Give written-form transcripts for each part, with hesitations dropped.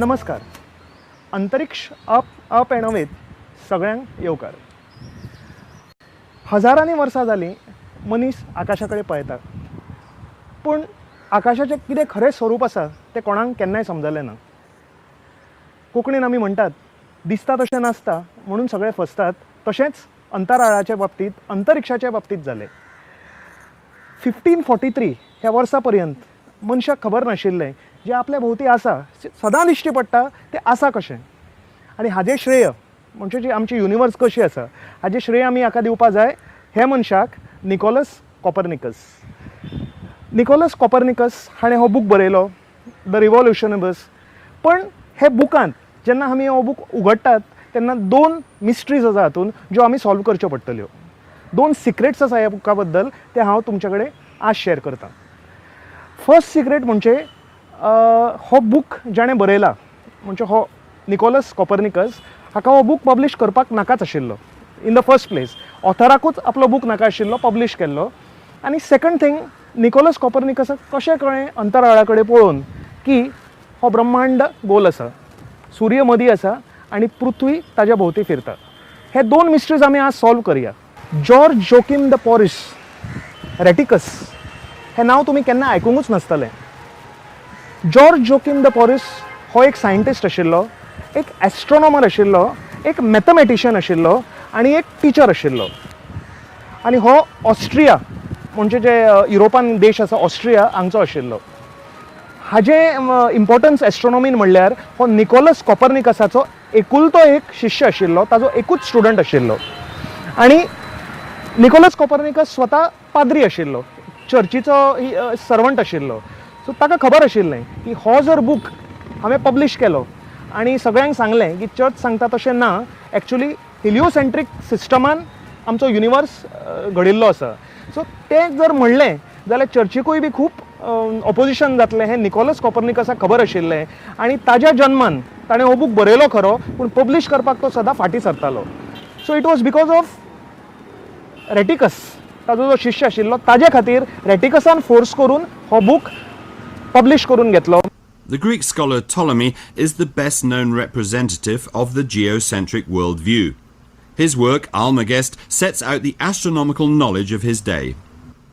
नमस्कार. अंतरिक्ष up up and अवेत सगळ्यांक येवकार. हजारांनी वर्सां जालीं मनीस आकाशा कडेन पळयता, पूण आकाशाचें कितें खरें स्वरूप आसा तें कोणाक केन्नाय समजलें ना. कोंकणीन आमी म्हणटात, दिसता तशें नासता म्हणून सगळे फसतात. तशेंच अंतराळाच्या बाबतींत, अंतरिक्षाच्या बाबतींत जालें. 1543 ह्या वर्सा पर्यंत मनशाक खबर नाशिल्लें जें आपल्या भोंवती आसा, सदां दिश्टी पडटा तें आसा कशें. आनी हाजें श्रेय म्हणजे जी आमची युनिवर्स कशी आसा हाजें श्रेय आमी हाका दिवपा जाय हे मनशाक, निकोलस कॉपरनिकस. निकोलस कॉपरनिकस हाणें हो बूक बरयलो, the रिवॉल्युशनबस. पण हे बुकांत जेन्ना आमी हो बूक उगडटात तेन्ना दोन मिस्ट्रीज आसा हातूंत ज्यो आमी सॉल्व करच्यो पडटल्यो. दोन सिक्रेट्स आसा ह्या बुका बद्दल, ते हांव तुमचे कडेन आज शेअर करतां. फर्स्ट सिक्रेट म्हणजे हो बूक जाणें बरयला म्हणजे हो निकोलस कॉपरनिकस, हाका हो बूक पब्लिश करपाक नाकाच आशिल्लो. इन the first place ऑथराकूच आपलो बूक नाका आशिल्लो पब्लिश केल्लो. आनी सेकंड थिंग, निकोलस कॉपरनिकसाक कशें कळ्ळें अंतराळा कडेन पळोवन की हो ब्रह्मांड गोल आसा, सूर्य मदीं आसा आनी पृथ्वी ताज्या भोंवती फिरता. हे दोन मिस्ट्रीज आमी आज सॉल्व करया. जॉर्ज जोकीम the पॉरिस रेटिकस हें नांव तुमी केन्ना आयकुंकूच नासतलें. जॉर्ज जोकीम the पॉरिस हो एक सायंटिस्ट आशिल्लो, एक एस्ट्रोनॉमर आशिल्लो, एक मॅथमॅटिशियन आशिल्लो आनी एक टिचर आशिल्लो. आनी हो ऑस्ट्रिया म्हणजे जे युरोपान देश आसा ऑस्ट्रिया हांगचो आशिल्लो. हाजें इम्पॉर्टन्स एस्ट्रोनॉमीन म्हणल्यार हो निकोलस कॉपरनिकसाचो एकुलतो एक शिश्य आशिल्लो, ताजो एकूच स्टुडंट आशिल्लो. आनी निकोलस कॉपरनिकस स्वता पाद्री आशिल्लो, चर्चीचो सर्वंट आशिल्लो. सो ताका खबर आशिल्लें की हो जर बूक हांवें पब्लिश केलो आनी सगळ्यांक सांगलें की चर्च सांगता तशें ना, एक्चुली हिलिओसेंट्रीक सिस्टमान आमचो युनिवर्स घडिल्लो आसा. सो तें जर म्हणलें जाल्यार चर्चिकूय बी खूब ऑपोजिशन जातलें हें निकोलस कॉपरनिकसाक खबर आशिल्लें. आनी ताज्या जन्मान ताणें हो बूक बरयलो खरो, पूण पब्लिश करपाक तो सदां फाटीं सरतालो. So it was because of Rheticus, ताजो जो शिश्य आशिल्लो ताजे खातीर रेटिकसान फोर्स करून हो बूक पब्लिश करून घेतलो. The Greek scholar Ptolemy is the best known representative of the geocentric worldview. His work, Almagest, sets out the astronomical knowledge of his day.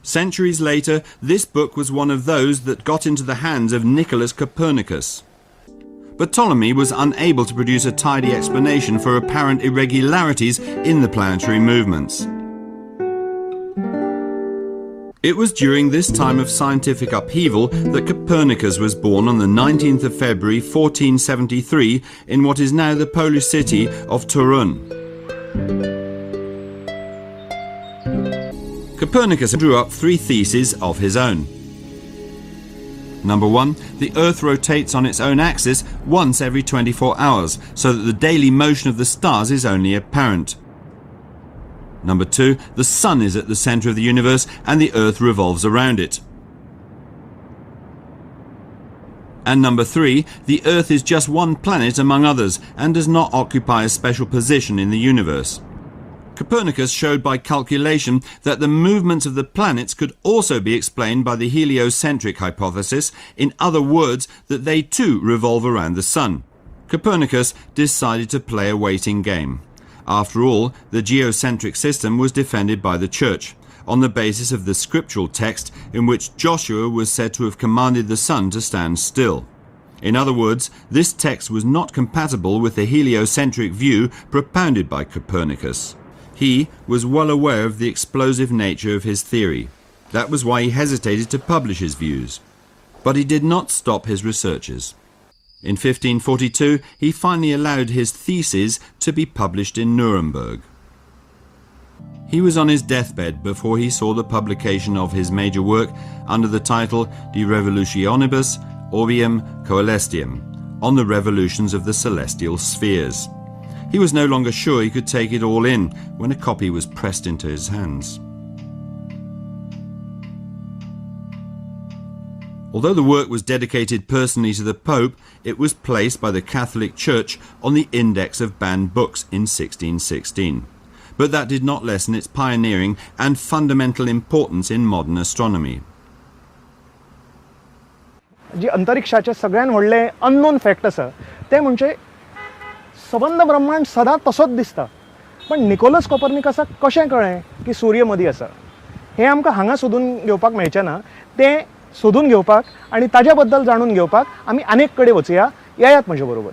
Centuries later, this book was one of those that got into the hands of Nicholas Copernicus. But Ptolemy was unable to produce a tidy explanation for apparent irregularities in the planetary movements. It was during this time of scientific upheaval that Copernicus was born on the 19th of February 1473 in what is now the Polish city of Torun. Copernicus drew up three theses of his own. Number 1, the Earth rotates on its own axis once every 24 hours, so that the daily motion of the stars is only apparent. Number 2, the Sun is at the center of the universe and the Earth revolves around it. And number 3, the Earth is just one planet among others and does not occupy a special position in the universe. Copernicus showed by calculation that the movements of the planets could also be explained by the heliocentric hypothesis, in other words, that they too revolve around the Sun. Copernicus decided to play a waiting game. After all, the geocentric system was defended by the Church, on the basis of the scriptural text in which Joshua was said to have commanded the sun to stand still. In other words, this text was not compatible with the heliocentric view propounded by Copernicus. He was well aware of the explosive nature of his theory. That was why he hesitated to publish his views. But he did not stop his researches. In 1542, he finally allowed his theses to be published in Nuremberg. He was on his deathbed before he saw the publication of his major work under the title De Revolutionibus Orbium Coelestium, on the revolutions of the celestial spheres. He was no longer sure he could take it all in when a copy was pressed into his hands. Although the work was dedicated personally to the Pope, it was placed by the Catholic Church on the index of banned books in 1616. But that did not lessen its pioneering and fundamental importance in modern astronomy. जी अंतरिक्षाचे सगळ्यात व्हडलें unknown fact आसा तें म्हणजे सबंद ब्रह्मांड सदां तसोच दिसता, पण निकोलस कॉपर्निकसाक कशें कळ्ळें की सूर्य मदीं आसा हें आमकां हांगा सोदून घेवपाक मेळचें ना. तें सोदून घेवपाक आनी ताज्या बद्दल जाणून घेवपाक आमी आनेक कडेन वचुया. येयात म्हजे बरोबर.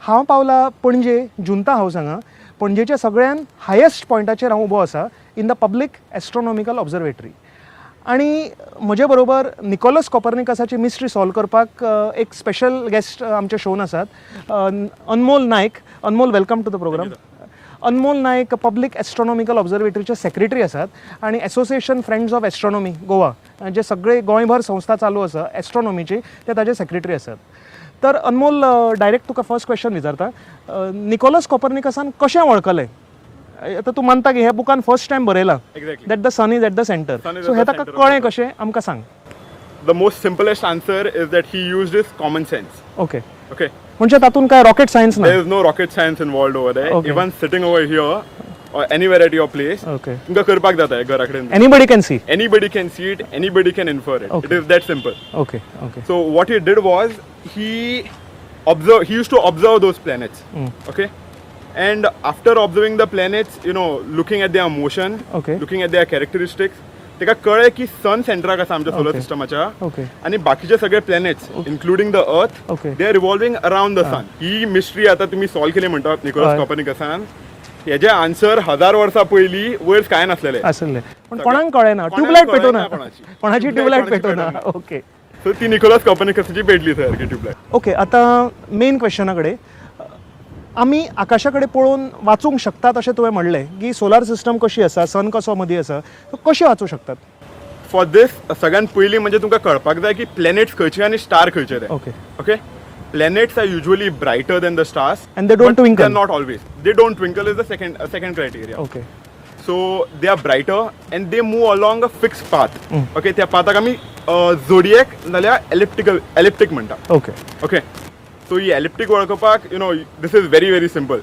हांव पावला पणजे जुंता हावस हांगा. पणजेच्या सगळ्यान हायेस्ट पॉयंटाचेर हांव उबो आसा, in the public astronomical observatory. आनी म्हजे बरोबर निकोलस कॉपर्निकसाची मिस्ट्री सॉल्व करपाक एक स्पेशल गेस्ट आमच्या शोन आसात, अनमोल नायक. अनमोल, welcome to the program. Anmol Naik public astronomical ऑब्झर्वेटरीचे secretary आसात आनी association friends of astronomy Goa, जे सगळे गोंयभर संस्था चालू आसा एस्ट्रॉनॉमीची, ते ताजे सेक्रेटरी आसात. तर अनमोल, डायरेक्ट तुका फर्स्ट क्वेश्चन विचारता, निकोलस कॉपर्निकसान कशें वळखलें? आतां तूं मानता की ह्या बुकान फर्स्ट टायम बरयलां that the sun is at the center. Sun is so at हें the ताका center of कळ्ळें the कशें, आमकां सांग. The most simplest answer is that he used his common sense. Okay. म्हणजे तातूंत काय रॉकेट सायन्स ना. There is no rocket science involved over there. Even sitting over here or anywhere at your place, तुमकां करपाक जाता घरा कडेन. Anybody can see. Anybody can see it, anybody can infer it. It is that simple. Okay okay So what he did was he used to observe those planets. Okay. And after observing the planets, looking at their motion, looking at their characteristics, ताका कळ्ळें की सन सेंटराक आसा आमच्या solar सिस्टमाच्या आनी बाकीचे सगळे planets, including the earth, they are revolving around the sun. He mystery आता तुम्ही सॉल्व केली म्हणटा निकोलस कॉपर्निकसान, हेजे आन्सर 1000 वर्सां पयलीं वयर कांय नासलेले. आसले, पण कोणाक कळ्ळें ना. कोणाक ट्यूबलायट कळ्ळें पेटोवना. ना कोणाची. कोणाची Tubelight tubelight कोणाची पेटोवना. पेटोवना. सो ती निकोलस कॉपर्निकसाची पेटली सारकी ट्यूबलायट. ओके, आतां मेन क्वेश्चना कडेन. आमी आकाशा कडेन पळोवन वाचूंक शकतात अशें तुवें म्हणलें की सोलार सिस्टम कशी आसा, सन कसो मदीं आसा, सो कशें वाचूं शकतात? फॉर दीस सगळ्यात पयलीं म्हणजे तुमकां कळपाक जाय की प्लॅनेट्स खंयचे आनी स्टार खंयचे ते. Okay, planets are usually brighter than the stars. And they don't twinkle. Not always. They don't twinkle is the second criteria. So they are brighter and they move along a fixed path. Okay, त्या पाथाक आमी झोडिएक नाल्यार elliptical elliptic म्हणटा. Okay, so ही elliptic वळखपाक, this is very very simple.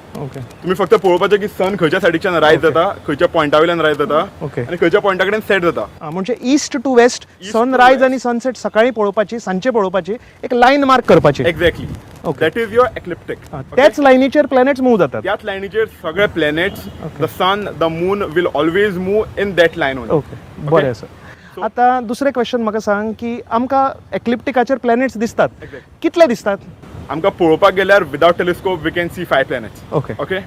तुमी फक्त पळोवपाचें की सन खंयच्या सायडीच्यान रायज जाता, खंयच्या पॉयंटा वयल्यान रायज जाता आनी खंयच्या पॉयंटा कडेन सेट जाता. म्हणजे east to waste East sun to rise west. आनी सनसेट सकाळी पळोवपाची, सांजचे पळोवपाची, एक लायन मार्क करपाची. Exactly. That is your ecliptic. त्याच लायनीचेर प्लॅनेट्स मूव जातात. त्याच लायनीचेर सगळे planets, the sun, the moon will always move in that line only. Okay, बरें आसा. आतां दुसरें क्वेश्चन म्हाका सांग की आमकां एक्लिप्टिकाचेर प्लॅनेट्स दिसतात. कितले दिसतात? आमकां पळोवपाक गेल्यार, without telescope we can see five planets. Okay,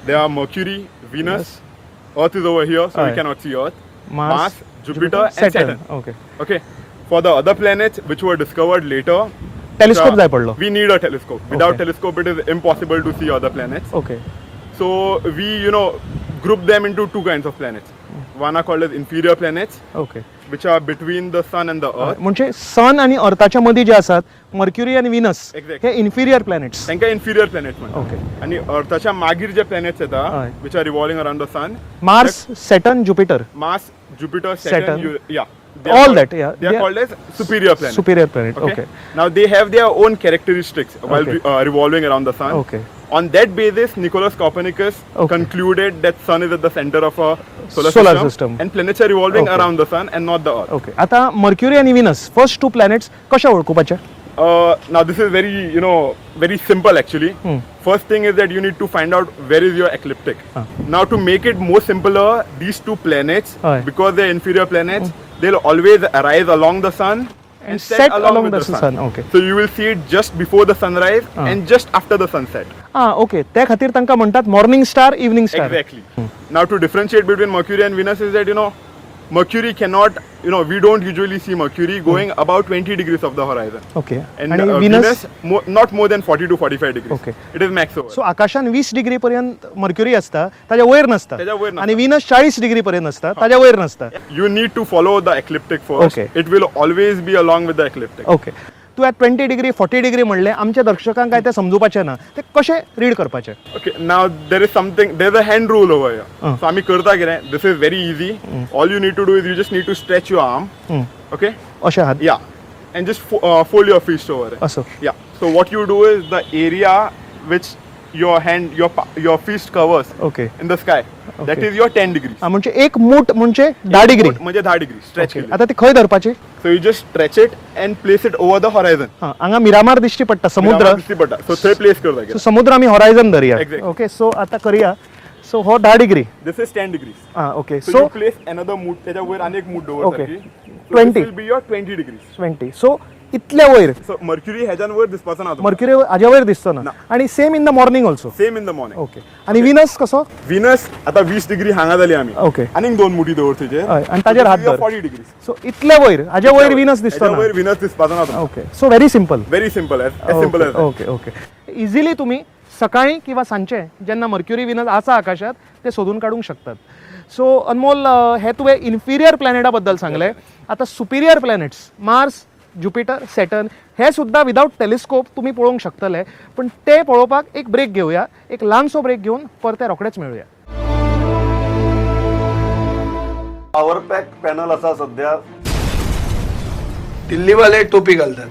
they are Mercury, Venus, Earth is over here, so we cannot see earth, Mars, Jupiter and Saturn. Okay, for the other planets which were discovered later, telescope जाय पडलो. We need a telescope. Without telescope it is impossible to see other planets. So we group them into two kinds of planets. One are called as inferior planets, which are between the sun and the earth. म्हणजे सन आणि अर्थाच्या मदीं जे आसात, mercury आनी Venus, हे inferior planets. तांकां inferior planets म्हणटा. आनी अर्थाच्या मागीर जे प्लॅनेट्स येता, which are revolving around the sun, Mars, Saturn, Jupiter. Mars, Jupiter, Saturn. Saturn, yeah. All that, yeah. They are called as superior planets. Superior planet, okay. Now they have their own characteristics while revolving around the sun. On that basis, Nicholas Copernicus concluded that sun is at the center of a solar Solar system, system. And planets are revolving around the sun and not the earth. Okay, आता mercury आनी Venus, first two planets कशे वळखुपाचे? Now this is very simple actually. First thing is that you need to find out where is your ecliptic. Now to make it more simpler, these two planets, because they're inferior planets, they'll always arise along the sun and set, set along along with the the sun. sun, okay. So you will see it just before the sunrise and just after the sunset. आं, okay, त्या खातीर तांकां म्हणटात morning star, evening star. Exactly. Now to differentiate between Mercury and Venus is that Mercury cannot, we don't usually see Mercury going about 20 degrees of the horizon. And आणि Venus, Venus? Not more than 40 to 45 degrees. It is max over. So आकाशान 20 degree पर्यंत mercury असता, ताच्या वयर नसता. ताच्या वयर नसता. आणि विनस 40 डिग्री पर्यंत असता, ताच्या वयर नसता. You need to follow the ecliptic first. It will always be along with the ecliptic. Okay, तूं आतां 20 डिग्री, 40 डिग्री म्हणलें, आमच्या दर्शकांक काय तें समजुपाचें ना, ते कशें रीड करपाचें? Okay, now there is something, there's a hand rule over here. So आमी करता कितें, this is very easy. All you need to do is you just need to stretch your arm. Okay? अशें हात? Yeah. And just fold your fist over it. असो. Yeah. So what you do is the area which your hand, your fist covers in the sky, that is your 10 degrees. हा, म्हणजे एक मूठ म्हणजे 10 degree. म्हणजे 10 degree stretch केली. आता ती खंय धरपाची? So you just stretch it and place it over the horizon. हा, हांगा मिरामार दिश्टी पडटा समुद्र. दिसती पडटा, सो थंय प्लेस करता. सो समुद्र आमी हॉरायझन धरया. Exactly. Okay, सो आता करया. सो हो 10 degree. This is 10 degrees. हा, okay. So so you place another मूठ, त्याच्या वयर आनी एक मूठ दवर सारकी. 20. Will be your 20 degrees. 20. So इतल्या वयर. सो मर्क्युरी ह्याच्यान वयर दिसपाचो ना तुमकां. मर्क्युरी हाज्या वयर दिसचो ना. ना. आणि same in the morning also? Same in the morning. Okay, आणि विनस कसो? विनस आता 20 डिग्री हांगा जाली आमी. आनीक दोन मुठी दवर तुजे. हय, आनी ताजेर हात धर. 40 डिग्रीज. सो इतल्या वयर, हाज्या वयर विनस दिसतो ना. वयर विनस दिसपाचो ना. Okay, so very simple. Very simple, as simple as. Okay, easily तुम्ही सकाळी किंवा सांजचे जेन्ना मर्क्युरी विनस आसा आकाशात ते सोदून काडूंक शकतात. सो अनमोल, हे तुवें इन्फिरियर प्लॅनेटा बद्दल सांगलें. आतां superior planets Mars, Jupiter, Saturn हे सुद्दां विदावट टेलिस्कोप तुमी पळोवंक शकतले, पण ते पळोवपाक एक ब्रेक घेवया. एक ल्हानसो ब्रेक घेवन परते रोखडेच मेळुया. पॉवर पॅक पॅनल आसा सध्या. दिल्लीवाले टोपी घालतात,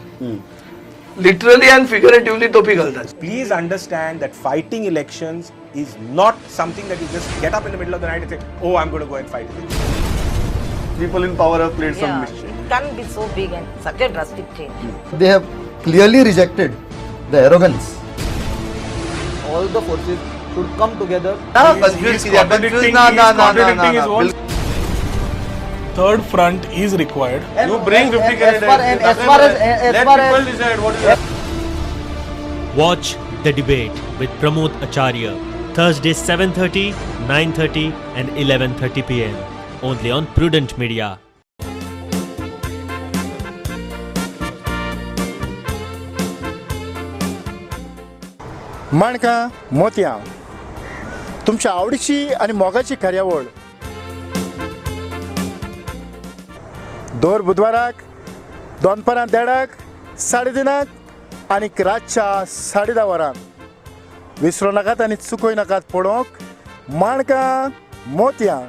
लिटरली अँड फिगरेटिव्हली टोपी घालतात. Please understand that fighting elections is not something that you just get up in the middle of the night and say, "Oh, I'm going to go and fight elections." People in power have played some Yeah, mistake. it can't be so big and such a drastic change. They have clearly rejected the arrogance. All the forces should come together. Confuse कित्याक? Confuse ना ना ना ना ना ना. Third front is required. You bring 50 as far, and as far as as far as decide what is Watch The Debate with Pramod Acharya, Thursday 7:30, 9:30 and 11:30 pm only on Prudent Media. माणकां मोतयां, तुमच्या आवडीची आनी मोगाची कार्यावळ दर बुधवाराक दनपारां देडाक, 3:30क आनी रातच्या 10:30 वरां. विसरूं नाकात आनी चुकय नाकात पळोवंक माणकां मोतयां.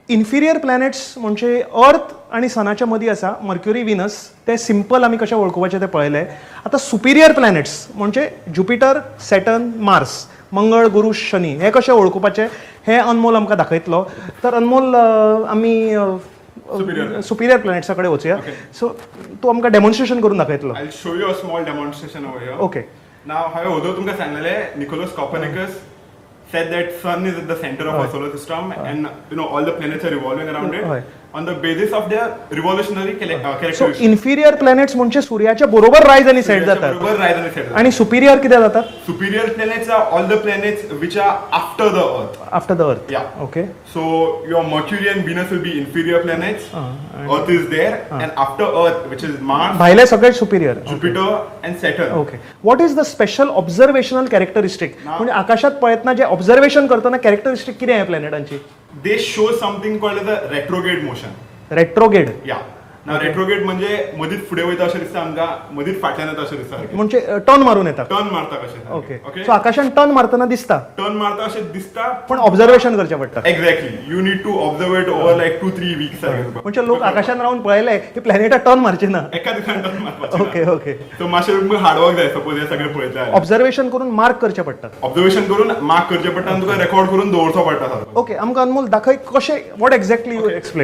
इन्फिरियर प्लॅनेट्स म्हणजे अर्थ आणि सनाच्या मदीं आसा मर्क्युरी, विनस. ते सिंपल आमी कशें वळखुपाचें तें पळयलें. आतां सुपिरियर प्लॅनेट्स म्हणजे ज्युपिटर, सॅटर्न, मार्स, मंगळ, गुरू, शनी हे कशें वळखुपाचें हें अनमोल आमकां दाखयतलो. तर अनमोल, आमी सुपिरियर प्लॅनेट्सा कडेन वचुया. सो तूं आमकां डेमॉन्स्ट्रेशन करून दाखयतलो. I'll show you a small demonstration over here. Okay. Now, हांवें वोदोळ तुमकां सांगलेलें, Nicholas Copernicus said that sun is at the center of our solar system and all the planets are revolving around it on the basis of their revolutionary so characteristics. Inferior planets म्हणजे सुर्याच्या बरोबर रायज आनी set सूर्याच्या जातात. बरोबर रायज आनी सेट जातात. आणि सुपिरियर कितें जातात? Superior planets are all the planets which are after the Earth. After the earth. Yeah. Okay. So your Mercury and Venus will be inferior planets. Earth is there, and after Earth, which is Mars, भायले सगळे superior. Jupiter, and Saturn. Okay, what is the special observational characteristic? म्हणजे आकाशात पळयतना जे observation करतना कॅरेक्टरिस्टीक कितें आहे प्लॅनेटांची? They show something called as a retrograde motion. Retrograde? Yeah. Now retrograde म्हणजे मदींच फुडें वयता अशें दिसता आमकां, मदींच फाटल्यान येता अशें दिसता. म्हणजे टर्न मारून येता. टर्न मारता कशें. ओके, सो आकाशान टर्न मारतना दिसता. टर्न मारता अशें दिसता. पण ऑब्झर्वेशन करचें पडटा. Exactly, you need to observe it over like 2-3 weeks. म्हणजे लोक आकाशान रावन पळयले की प्लॅनेटा टर्न मारचे ना. एका दिसान टर्न मारपाचें. ओके ओके सो मातशें तुमकां हार्डवर्क जाय सपोज हें सगळें पळयता. ऑब्झर्वेशन करून मार्क करचें पडटा. ऑब्झर्वेशन करून मार्क करचें पडटा आनी तुका रेकॉर्ड करून दवरचो पडटा सारको. ओके, आमकां अनमोल दाखय कशें, what exactly you explain.